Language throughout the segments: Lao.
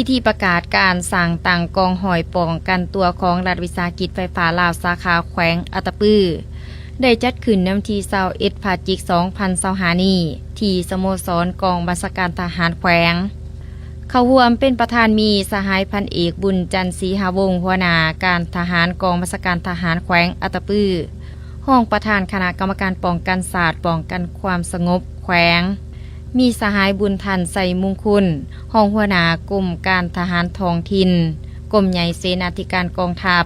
ພິທີປະກາດການສ້າງຕັ້ງກອງຮ້ອຍປ້ອງກັນຕົວຂອງລັດວິສາຫະກິດໄຟຟ້າລາວສາຂາແຂວງອັດຕະປື ໄດ້ຈັດຂຶ້ນໃນວັນທີຊາວເອັດ ພະຈິກ ສອງພັນຊາວຫ້ານີ້ ທີ່ສະໂມສອນກອງບັນຊາການທະຫານແຂວງ. ເຂົ້າຮ່ວມເປັນປະທານມີສະຫາຍພັນເອກ ບຸນຈັນ ສີຫາວົງ ຫົວໜ້າການທະຫານກອງບັນຊາການທະຫານແຂວງອັດຕະປື, ຮອງປະທານຄະນະກຳມະການປ້ອງກັນຊາດ ປ້ອງກັນຄວາມສະຫງົບແຂວງ, ມີສະຫາຍ ບຸນທັນ ໄຊມຸງຄຸນ ຮອງຫົວໜ້າກົມການທະຫານທ້ອງຖິ່ນ, ກົມໃຫຍ່ເສນາທິການກອງທັບ,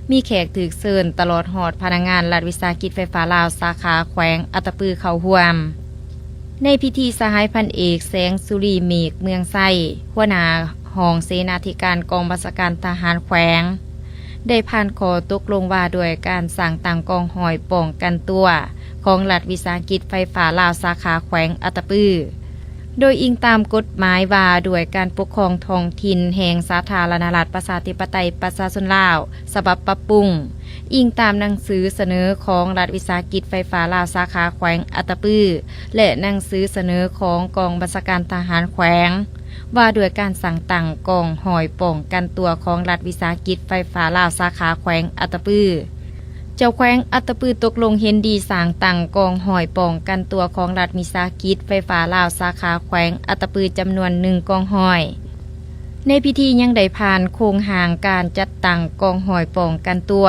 ມີແຂກຖືກເຊີນ ຕະຫຼອດຮອດພະນັກງານລັດວິສາຫະກິດໄຟຟ້າລາວສາຂາແຂວງອັດຕະປືເຂົ້າຮ່ວມ. ໃນພິທີ ສະຫາຍພັນເອກ ແສງສຸລີ ເມກເມືອງໄຊ ຫົວໜ້າຫ້ອງເສນາທິການກອງບັນຊາການທະຫານແຂວງ ໄດ້ຜ່ານຂໍ້ຕົກລົງວ່າດ້ວຍການສ້າງຕັ້ງກອງຮ້ອຍປ້ອງກັນຕົວຂອງລັດວິສາຫະກິດໄຟຟ້າລາວສາຂາແຂວງອັດຕະປື ໂດຍອີງຕາມກົດໝາຍວ່າດ້ວຍການປົກຄອງທ້ອງຖິ່ນແຫ່ງສາທາລະນະລັດ ປະຊາທິປະໄຕ ປະຊາຊົນລາວ ສະບັບປັບປຸງ, ອີງຕາມໜັງສືສະເໜີຂອງລັດວິສາຫະກິດໄຟຟ້າລາວສາຂາແຂວງອັດຕະປື ແລະ ໜັງສືສະເໜີຂອງກອງບັນຊາການທະຫານແຂວງ ວ່າດ້ວຍການສ້າງຕັ້ງກອງຮ້ອຍປ້ອງກັນຕົວຂອງລັດວິສາຫະກິດໄຟຟ້າລາວສາຂາແຂວງອັດຕະປື. ເຈົ້າແຂວງອັດຕະປືຕົກລົງເຫັນດີສ້າງຕັ້ງກອງຮ້ອຍປ້ອງກັນຕົວຂອງລັດວິສາຫະກິດໄຟຟ້າລາວສາຂາແຂວງອັດຕະປືຈຳນວນໜຶ່ງກອງຮ້ອຍ. ໃນພິທີຍັງໄດ້ຜ່ານໂຄງຮ່າງການຈັດຕັ້ງກອງຮ້ອຍປ້ອງກັນຕົວ.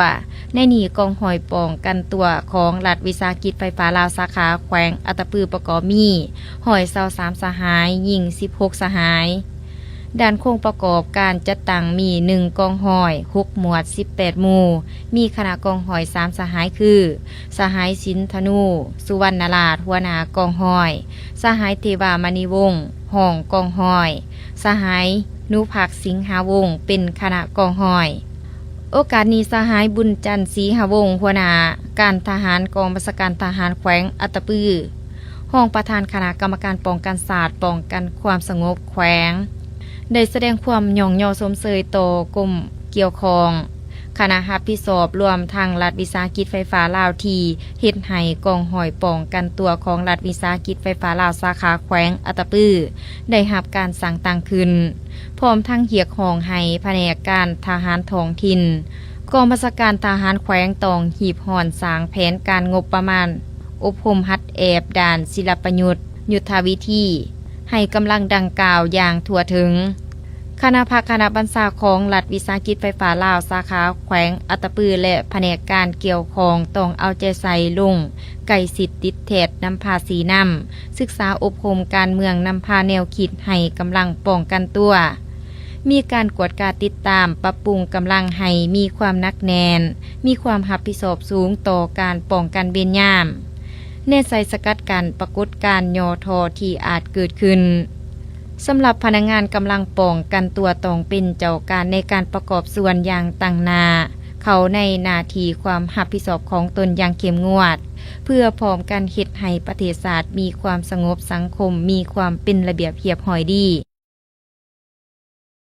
ໃນນີ້ກອງຮ້ອຍປ້ອງກັນຕົວຂອງລັດວິສາຫະກິດໄຟຟ້າລາວສາຂາແຂວງອັດຕະປືປະກອບມີ ຮ້ອຍຊາວສາມສະຫາຍ, ຍິງສິບຫົກສະຫາຍ. ດ້ານໂຄງປະກອບການຈັດຕັ້ງມີ ໜຶ່ງກອງຮ້ອຍ, ຫົກໝວດ, ສິບແປດໝູ່, ມີຄະນະກອງຮ້ອຍສາມສະຫາຍຄື ສະຫາຍ ສິນທະນູ ສຸວັນນະລາດ ຫົວໜ້າກອງຮ້ອຍ, ສະຫາຍ ເທວາມະນີວົງ ຮອງກອງຮ້ອຍ, ສະຫາຍ ນຸພັກ ສິງຫາວົງ ເປັນຄະນະກອງຮ້ອຍ. ໂອກາດນີ້ ສະຫາຍ ບຸນຈັນ ສີຫາວົງ ຫົວໜ້າການທະຫານກອງບັນຊາການທະຫານແຂວງອັດຕະປື ຮອງປະທານຄະນະກຳມະການປ້ອງກັນຊາດ ປ້ອງກັນຄວາມສະຫງົບແຂວງ ໄດ້ສະແດງຄວາມຍ້ອງຍໍຊົມເຊີຍຕໍ່ກົມກ່ຽວຂ້ອງ, ຄະນະຮັບຜິດຊອບ ລວມທັງລັດວິສາຫະກິດໄຟຟ້າລາວ ທີ່ເຮັດໃຫ້ກອງຮ້ອຍປ້ອງກັນຕົວຂອງລັດວິສາຫະກິດໄຟຟ້າລາວສາຂາແຂວງອັດຕະປື ໄດ້ຮັບການສ້າງຕັ້ງຂຶ້ນ, ພ້ອມທັງຮຽກຮ້ອງໃຫ້ພະແນກການທະຫານທ້ອງຖິ່ນ, ກອງບັນຊາການທະຫານແຂວງ ຕ້ອງຮີບຮ້ອນສ້າງແຜນການງົບປະມານອົບຮົມຫັດແອບດ້ານສິລະປະຍຸດ, ຍຸດທະວິທີ ໃຫ້ກຳລັງດັ່ງກ່າວຢ່າງທົ່ວເຖິງ. ຄະນະພັກຄະນະບັນຊາຂອງລັດວິສາຫະກິດໄຟຟ້າລາວສາຂາແຂວງອັດຕະປື ແລະ ພະແນກການກ່ຽວຂ້ອງ ຕ້ອງເອົາໃຈໃສ່ລົງໃກ້ຊິດຕິດແທດນຳພາຊີ້ນຳ, ສຶກສາອົບຮົມການເມືອງ, ນຳພາແນວຄິດໃຫ້ກຳລັງປ້ອງກັນຕົວ, ມີການກວດກາຕິດຕາມ, ປັບປຸງກຳລັງໃຫ້ມີຄວາມໜັກແໜ້ນ, ມີຄວາມຮັບຜິດຊອບສູງຕໍ່ການປ້ອງກັນເວນຍາມ, ແນໃສ່ສະກັດກັ້ນປາກົດການຫຍໍ້ທໍ້ທີ່ອາດເກີດຂຶ້ນ. ສຳລັບພະນັກງານກຳລັງປ້ອງກັນຕົວ ຕ້ອງເປັນເຈົ້າການໃນການປະກອບສ່ວນຢ່າງຕັ້ງໜ້າເຂົ້າໃນໜ້າທີ່ຄວາມຮັບຜິດຊອບຂອງຕົນຢ່າງເຂັ້ມງວດ, ເພື່ອພ້ອມກັນເຮັດໃຫ້ປະເທດຊາດມີຄວາມສະຫງົບ, ສັງຄົມມີຄວາມເປັນລະບຽບຮຽບຮ້ອຍດີ.